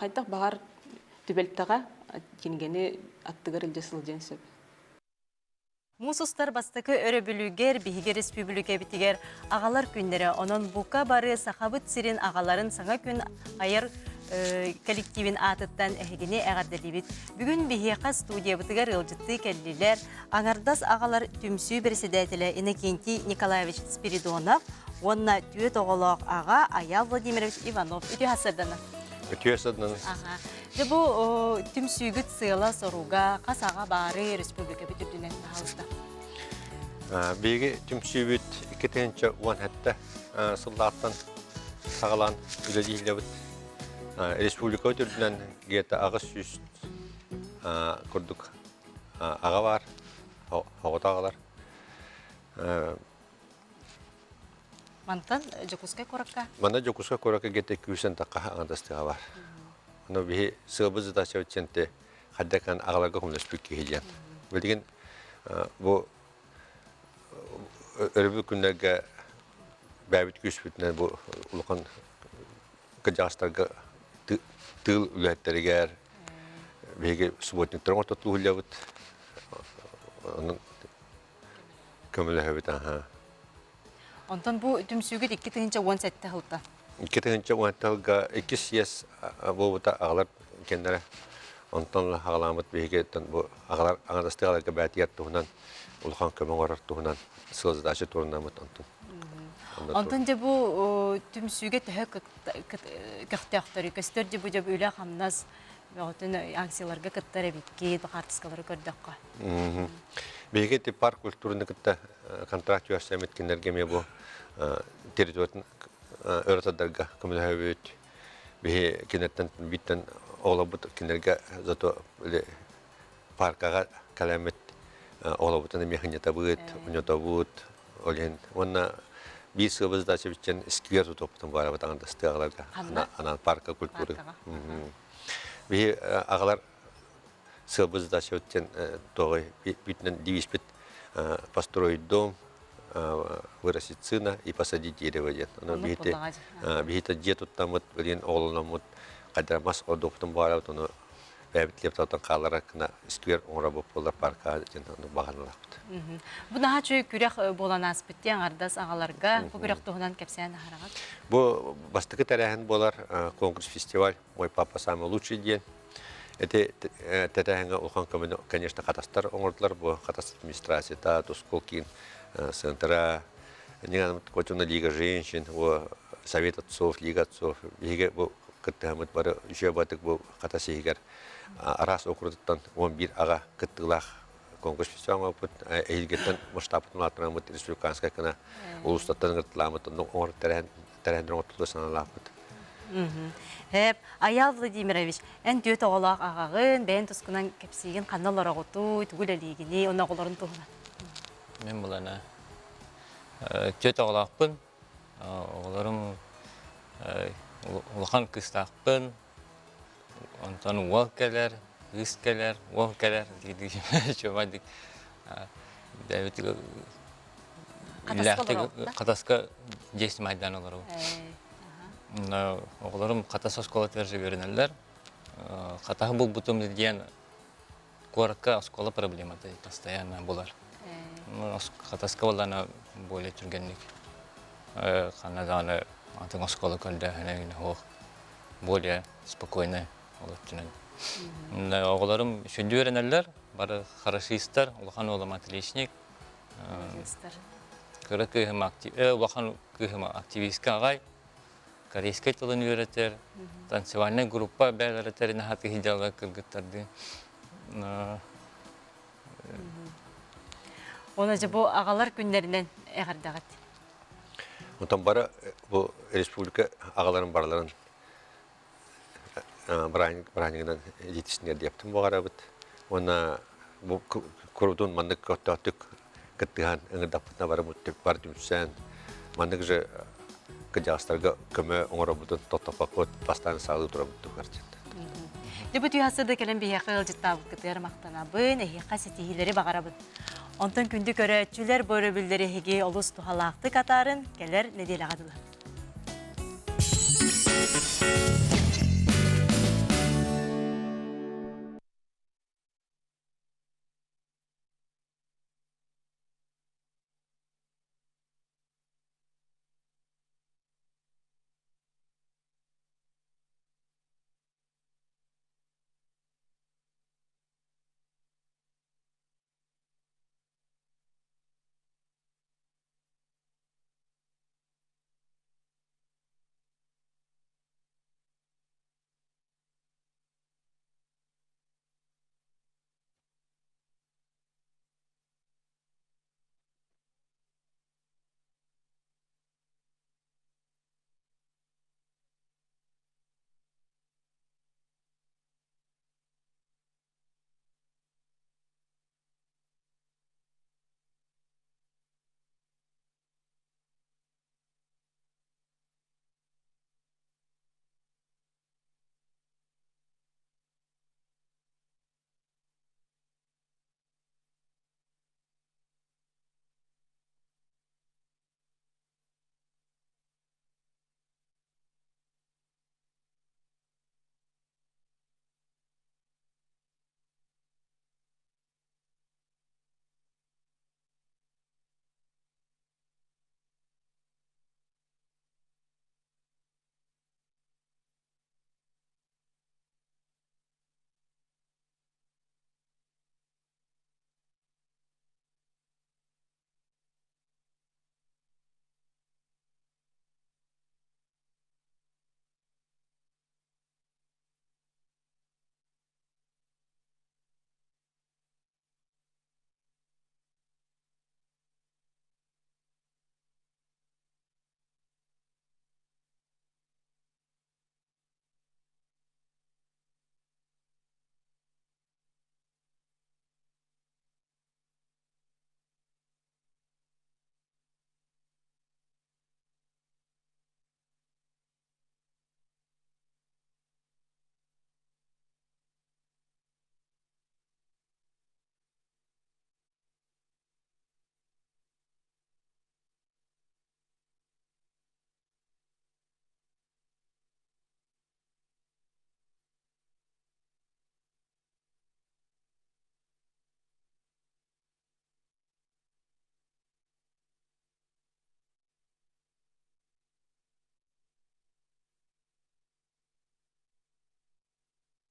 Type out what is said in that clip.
Хайдах баҕар түбэлтэҕэ кинигэни аттыгар илдьэ сылдьыан сөп. Муус устар бастакы өрөбүлүгэр биһиги республикабитигэр аҕалар күннэрэ. Онон бука бары Сахабыт сирин аҕаларын саҥа күн айар коллективин аатыттан эһигини эҕэрдэлиибит. Бүгүн биһиэхэ студиябытыгар ыалдьыттыы кэллилэр. Аҥардас аҕалар түмсүү председателэ Иннокентий Николаевич Спиридонов уонна түөрт оҕолоох аҕа Аял Владимирович Иванов. Үтүө сарсыардана. Үтүө сарсыардана. Дьэ бу түмсүүгүт сыала-соруга хас аҕа баары республикабыт үрдүнэн таһалта? Биһиги түмсүүбүт 2017 сыллаахтан саҕалаан үлэлииллэбит. Республикабыт үрдүнэн где-то 800 курдук аҕа баар, оҕото аҕалар. Мантан Дьокуускай куоракка? Манна Дьокуускай куоракка где-то күүсэн тахха аҥардастыга бар. Ону биһи сыабы задача үтсенте хаддакан аҕаларга көмөлөспүт киһи диэн. Билигин бу өрөбүл күннэргэ бэйэбит күүспүтүнэн бу улахан кырдьаҕастарга тыыл үлэһиттэригэр биһиги субботниктарын ортотуу Онон көмөлөһөбүт аха. Онтон бу түмсүүгүт 2017 сылта. 2017 сылга иккис съезд буолбута аҕалар кэннэрэ. Онтон аҕалааммыт биһиги бу аҕалар аҥардастыы аҕаларга бээтигэр туһунан улахан көмө оҥорор туһунан сыл задача туруорунаммыт онтон. Онтон дьэ бу түмсүүгэ төһө көхтөөхтөрүй? Көстөр дьэ бу дьэ үлэ-хамнас бөҕөтүн акцияларга кыттар эбиккит, хаартыскалары көрдөххө. Биһиги ити парк культураны кытта контракт түһэрсэммит кинилэргэ эмиэ бу территориятын өрө тардарга көмөлөһөбүт. Биһи кинилэртэн бииртэн оҕолорбут кинилэргэ зато паркаҕа кэлэммит оҕолорбутун эмиэ хынньатабыт, унньутабыт. Ол иһин уонна биир сыабы задача биччэн сквер тутуохпутун баарабыт аҥардастыы аҕаларга анаан парка культуры. Биһи аҕалар сыалбыт задачабыт диэн туоҕай бүтүнэн девизпит построить дом, вырастить сына и посадить дерево диэн. Ону биһити биһити дьиэ туттаммыт, билигин оҕолономмут, хайдара мас ордуохпутун баҕарабыт, ону бэйэбит лепталтан хаалларар гына сквер оҥоробут буолар парка диэн ону баҕаналаахпыт. Бу наһаа үчүгэй күрэх буолан ааспыт диэн аҥардас аҕаларга бу күрэх туһунан кэпсээн аһараҕыт. Бу бастакы тэрээһин буолар конкурс фестиваль «Мой папа самый лучший» диэн. Эти тэрээһиҥҥэ улахан көмөнү, конечно, хатастар оҥордулар. Бу Хатас администрацията, Тускул киин центра, Котуна Лига женщин, Совет отцов, Лига отцов. Биһиги бу кыттыһаммыт бары үчүгэй батык бу Хатас иһигэр араас округуттан 11 аҕа кыттыылаах конкурс фестиваль оҥорбут. Эһиилгиттэн масштабпытын улаатынаммыт республиканскай гына улуустартан ыҥыртылааммыт онно оҥорор тэрээһин тэрээһиннэр оҥортулар санаалаахпыт. Хэп, Айаал Владимирович, эн түөрт оҕолоох аҕаҕын, бэйэн тускунан кэпсиигин ханна олороҕутуй, тугу үлэлиигиний, онно оҕолорун туһунан. Мин булана түөрт оҕолоохпун. Оҕолорум улахан кыыстаахпын. Онтон уол кэлэр, кыыс кэлэр, уол кэлэр дии чуумайдык бэйэбит Хатаска дьиэ майдаан олоробут. Оҕолорум Хатас оскуолатыгар үөрэнэллэр. Хатаһы булбутум диэн куоракка оскуола проблемата постоянно булар. Хатаска буоллаҕына более түргэнник ханна даҕаны атын оскуола көрдөөһүнэ суох более спокойно ол өттүнэн. Оҕолорум сүндү үөрэнэллэр, бары хорошистар, улахан уолум отличник, Кыра кыыһым улахан кыыһым активистка аҕай, корейскай тылын үөрэтэр, танцевальнай группа бэйэлэрэ тэринэ сатыы дьалла кыргыттардыы. Оны же бу аҕалар күннэринэн эҕэрдэҕит. Онтон бары бу республика аҕаларын барыларын бырааһынньыгынан илиитисинигэр диэптин баҕарабыт. Уонна бу курутун маннык көхтөөхтүк кыттыһан ыҥырдахпытына бары бар түмсэн маннык же кырдьаҕастарга көмө оҥоробутун тохтоппоппут бастаан саалыы турабыт туһугар диэн. Дьэ бу түһэ да кэлэн биһиэхэ ыалдьыттаабыккытыгар махтанабын, эһиэхэ ситиһиилэри баҕарабын. Онтон күндү көрөөччүлэр бу өрөбүллэри эһиги олус туһалаахтык атаарын кэлэр нэдиэлэҕэ дылы.